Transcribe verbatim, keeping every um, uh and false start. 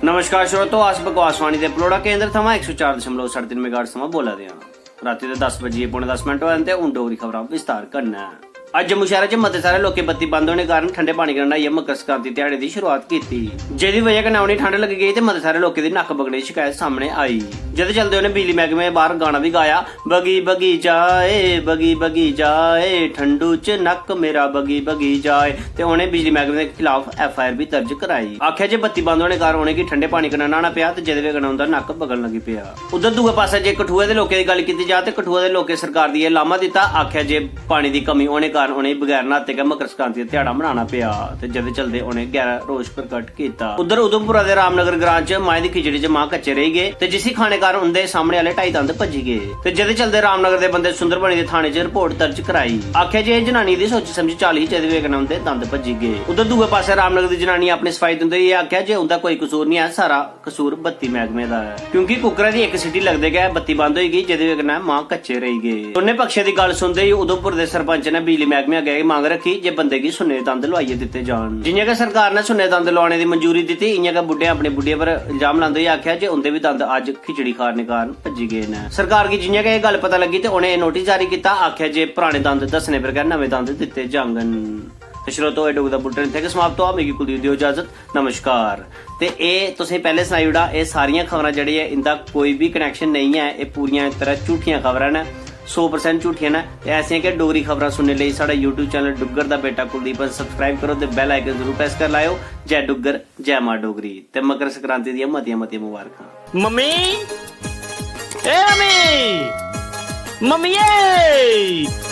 नमस्कार श्रोतो, अस बकवासवाणी दे पलोड़ा केंद्र थमां इक सौ चार दशमलव साढे तिन्न मेगाहर्ट्ज थमां बोला दे आं। रातीं दे दस बजियै पौने दस मिंट होए न ते हून डोगरी खबरां विस्तार कन्नै। अज्ज जम्मू शैह्रा च मते सारे लोकें बत्ती बंद होने कारण ठंडे पानी कन्नै न्हाइयै मकर संक्रांति ध्याड़े दी शुरुआत कीती, जेह्दी बजह कन्नै उ'नेंगी ठंड लग्गी गेई ते मते सारे लोकें दी नक्क बगने दी शकैत सामने आई, जेह्दे चलदे उ'नें बिजली मैह्कमे दे बाह्र गाना बी गाया, "बगी बगी जाए, बगी बगी जाए, ठंडू च नक्क मेरा बगी बगी जाए", ते उ'नें बिजली मैह्कमे दे खिलाफ F I R बी दर्ज कराई। आखेआ जे बत्ती बंद होने कारण उ'नेंगी ठंडे पानी कन्नै न्हाना पेआ ते जेह्दे बजह कन्नै उं'दा नक्क बगन लगी पेआ। उद्धर दूए पासै जे कठुआ दे लोकें दी गल्ल कीती जा ते कठुआ दे लोकें सरकार दी एह् लामा दित्ता, आखेआ जे पानी दी कमी होने कारण उ'नेंगी बगैर न्हाते गै मकर संक्रांति दा ध्याड़ा मनाना पेआ ते जेह्दे चलदे उ'नें गैह्रा रोष प्रकट कीता। उद्धर उधमपुरा दे रामनगर ग्रां च मांहें दी खिचड़ी च मांह् कच्चे रेही गे ते जिसी खाने कारण उं'दे सामने आह्ले ढाई दंद भज्जी गे ते जेह्दे चलदे रामनगर दे बंदे सुंदरबनी दे थाने च रिपोर्ट दर्ज कराई। आखेआ जे एह् जनानी दी सोची समझी चाल ही जेह्दी बजह कन्नै उं'दे दंद भज्जी गे। उद्धर दूए पासै रामनगर दी जनानी अपनी सफाई दिंदे होई आखेआ जे उं'दा कोई कसूर निं ऐ, सारा कसूर बत्ती मैह्कमे दा ऐ, क्योंकि कुक्करै दी इक सीटी लगदे गै बत्ती बंद होई गेई, जेह्दे कन्नै मांह् कच्चे रेही गे। दोनें पक्षें दी गल्ल सुनदे होई उधमपुर दे सरपंच ने बिजली मैह्कमे अग्गें एह् मंग रक्खी जे बंदे गी सुन्ने दे दंद लोआइयै दित्ते जान। जि'यां गै सरकार ने सुन्ने दे दंद लोआने दी मंजूरी दित्ती, इ'यां गै बुड्ढें अपनी बुड्ढियें पर इल्जाम लांदे होई आखेआ जे उं'दे बी दंद अज्ज खिचड़ी खाने कारण भज्जी गे न। सरकार गी जि'यां गै एह् गल्ल पता लग्गी ते उ'नें एह् नोटिस जारी कीता, आखेआ जे पराने दंद दस्सने पर गै नमें दंद दित्ते जाङन। ते श्रोतो, एह् डोगरी दा बुलेटिन इत्थै गै समाप्त होआ। मिगी कुलदीप देओ इजाजत। नमस्कार। ते एह् तुसें पैह्लें सनाई ओड़ा, एह् सारियां खबरां जेह्ड़ी ऐ, इं'दा कोई बी कनैक्शन नेईं ऐ, एह् पूरियां इक तरह झूठियां खबरां न, सौ परसेंट झूठियां न। ते ऐसियां गै डोगरी खबरां सुनने लेई साढ़ा YouTube चैनल डुग्गर दा बेटा कुलदीप पर सब्सक्राइब करो ते बेल आइकन जरूर प्रेस करी लैओ। जय डुग्गर, जय मां डोगरी ते मकर संक्रांति दियां मतियां मतियां मुबारखां। मम्मी, ए मम्मी, मम्मिये।